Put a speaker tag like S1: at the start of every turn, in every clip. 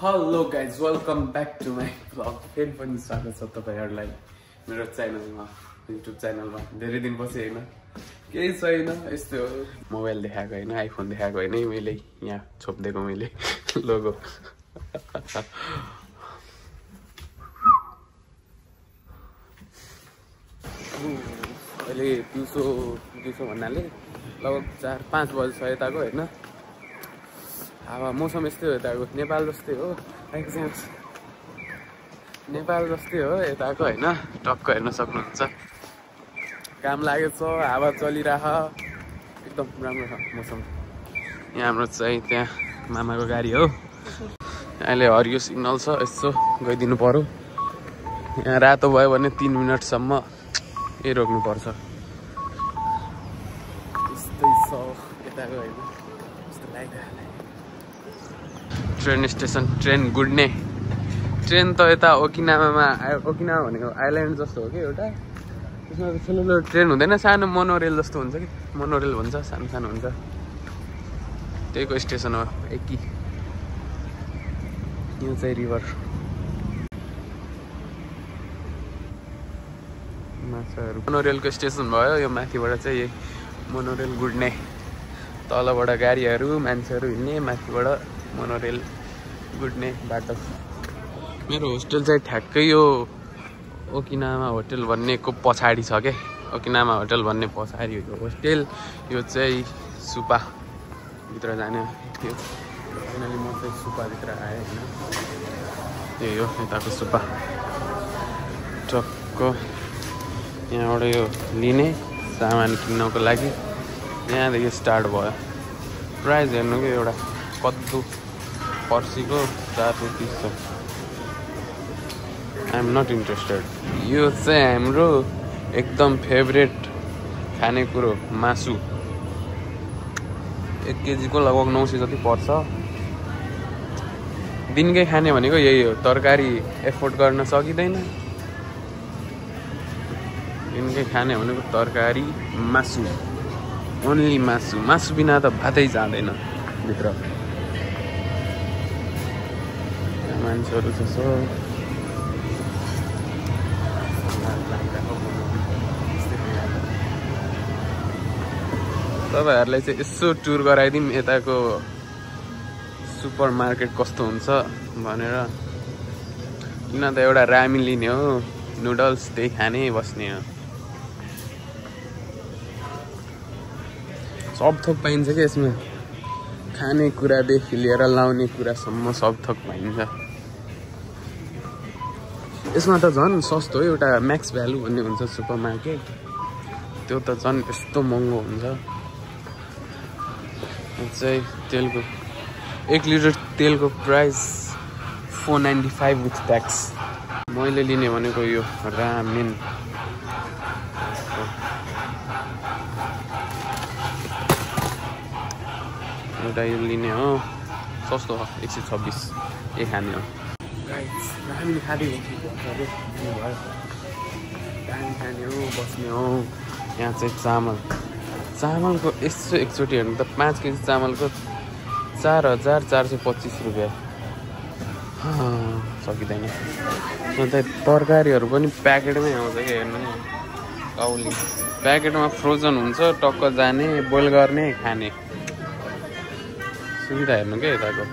S1: hello guys welcome back to my blog फेरि पनि स्वागत छ तपाईहरुलाई मेरो च्यानलमा युट्युब च्यानलमा धेरै दिन पछि हैन केही छैन यस्तो मोबाइल देखाएको हैन आइफोन देखाएको हैन मैले यहाँ छोप्देको मैले लोगो अहिले दिउँसो भन्नाले लगभग 4-5 बजे छ यताको हैन हावा मौसम यस्तै हो यताको नेपाल जस्तै हो नेपाल जस्तै हो यताको हैन टक्क हेर्न सक्नुहुन्छ काम लागेको छ हावा चलिरह एकदम राम्रो छ मौसम यहाँ हाम्रो चाहिँ त्यहाँ मामाको गाडी हो अहिले हरियो सिग्नल छ यसो गइदिनु पर्यो यहाँ रातो भयो भने 3 मिनेटसम्म ए रोक्नु पर्छ यस्तै छ यताको हैन यस्तो लागिरहेको ट्रेन स्टेसन ट्रेन गुड्ने ट्रेन त यता ओकिनावामा ओकिनावा भनेको आइल्यान्ड जस्तो हो कि एउटा त्यसमा त ठुलो ट्रेन हुँदैन सानो मोनोरेल जस्तो हुन्छ कि मोनोरेल भन्छ सानो सानो हुन्छ त्यहीको स्टेसन हो एकी यो चाहिँ रिभर माछाहरू मोनोरेलको स्टेसन भयो यो माथिबाट चाहिँ यही मोनोरेल गुड्ने तलबाट गाडीहरू मान्छेहरू हिँड्ने माथिबाट मोनोरेल गुड्ने बाटो मेरो होस्टेल चाहिँ ठ्याक्कै यो ओकिनावा होटल भन्नेको पछाडि छ के ओकिनावा होटल भन्ने पछाडि हो होस्टेल यो चाहिँ सुपा भित्र जाने यो फाइनली म चाहिँ सुपाभित्र आएँ हैन यही हो यताको सुपा टक्क यहाँबाट यो लिने सामान किन्नको लागि यहाँदेखि स्टार्ट भयो प्राइस हेर्नु कि एउटा कद्दु पर्सीको 430 छ आई एम नट इन्ट्रेस्टेड यो चाहिँ हाम्रो एकदम फेभरेट खानेकुरो मासु 1 केजीको लगभग 900 जति पर्छ दिनकै खाने भनेको यही हो तरकारी एफोर्ड गर्न सकिँदैन दिनकै खाने भनेको तरकारी मासु ओन्ली मासु मासु बिना त भातै जाँदैन भित्र मान्छेहरू छ तपाईहरुलाई चाहिँ यसो टुर गराइदिउँ यताको सुपर मार्केट कस्तो हुन्छ भनेर किन त एउटा रामी लिने हो नुडल्स त्यही खाने बस्ने हो सब थोक पाइन्छ कि यसमा खाने कुरादेखि लिएर लाउने कुरासम्म सब थोक पाइन्छ यसमा त झन् सस्तो हो एउटा म्याक्स भ्यालु भन्ने हुन्छ सुपर मार्केट त्यो त झन् यस्तो महँगो हुन्छ चाहिँ तेलको 1 लिटर तेलको प्राइस 495 विथ ट्याक्स मैले लिने भनेको यो रामेन एउटा यो लिने हो सस्तो हो 126 यही खाने हो रामेन खाने हो बस्ने हो यहाँ चाहिँ चामलको यसो एकचोटि हेर्नु त 5 केजी चामलको 4425 रुपियाँ सकिँदैन अन्त तरकारीहरू पनि प्याकेटमै आउँछ कि हेर्नु नि काउली प्याकेटमा फ्रोजन हुन्छ टक्क जाने बोइल गर्ने खाने सुविधा हेर्नु क्या यताको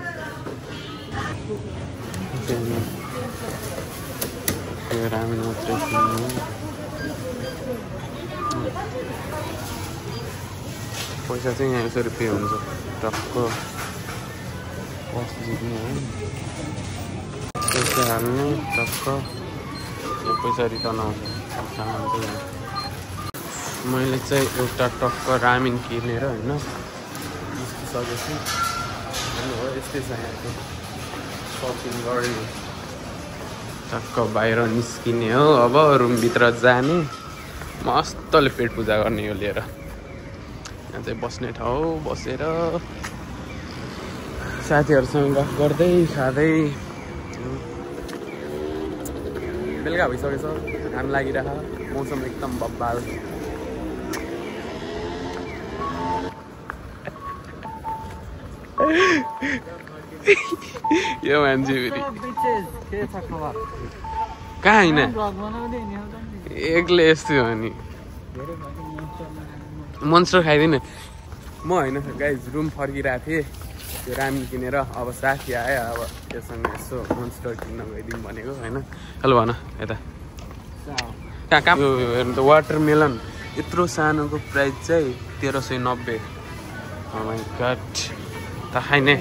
S1: रामेन मात्रै किन्नु पैसा चाहिँ यहाँ यसरी पे हुन्छ टक्क जित्ने हो पैसा हाल्ने टक्क यो पैसा रिटर्न आउँछ सामान चाहिँ मैले चाहिँ एउटा टक्क रामेन किनेर होइन सकेपछि हो यस्तै छ यहाँको सपिङ गर्ने टक्क बाहिर निस्किने हो अब रुमभित्र जाने मस्तले पेट पूजा गर्ने यो लिएर यहाँ चाहिँ बस्ने ठाउँ बसेर साथीहरूसँग गफ गर्दै खाँदै बेलुका भइसकेछ घाम लागिरह मौसम एकदम बब्बाल यो मान्छे फेरि कहाँ होइन एक्लै यस्तो हो नि मोन्स्टर खाइदिन म होइन गाइज रुम फर्किरहेको थिएँ त्यो रामी किनेर अब साथी आयो अब त्योसँग यसो मोन्स्टर किन्न गइदिउँ भनेको होइन हेलो भन यता कहाँ कहाँ हेर्नु त वाटरमेलन यत्रो सानोको प्राइस चाहिँ 1390 माई गड त खाइने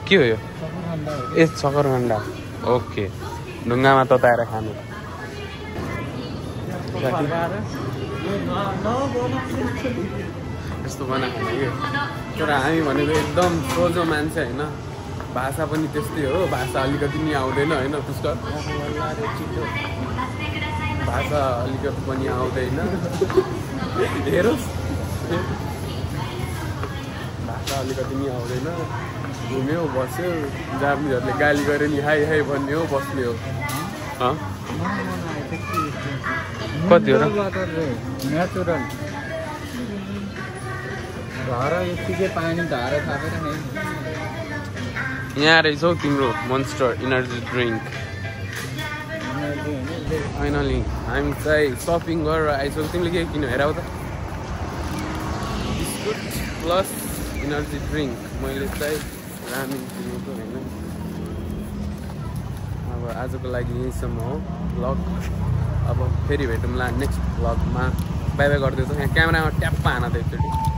S1: के हो यो ए सकरखण्डा ओके ढुङ्गामा तताएर खानु यस्तो बनाएको कि तर हामी भनेको एकदम सोझो मान्छे होइन भाषा पनि त्यस्तै हो भाषा अलिकति नि आउँदैन होइन पुष्कर भाषा अलिकति पनि आउँदैन हेरोस् भाषा अलिकति नि आउँदैन घुम्यो बस्यो जापानिजहरूले गाली गऱ्यो नि हाई हाई भन्ने हो बस्ने हो कति हो र
S2: नेचुरल
S1: यहाँ रहेछौ तिम्रो मोन्स्टर इनर्जी ड्रिङ्क फाइनली हामी चाहिँ सपिङ गरेर आइसक्यो तिमीले के किन्यो हेर त बिस्कुट प्लस इनर्जी ड्रिङ्क मैले चाहिँ रामेन किनेको होइन अब आजको लागि यहीँसम्म हो भ्लग अब फेरि भेटौँला नेक्स्ट भ्लगमा बाई बाई गरिदिएको यहाँ क्यामेरामा ट्याप्पा हाना त एकचोटि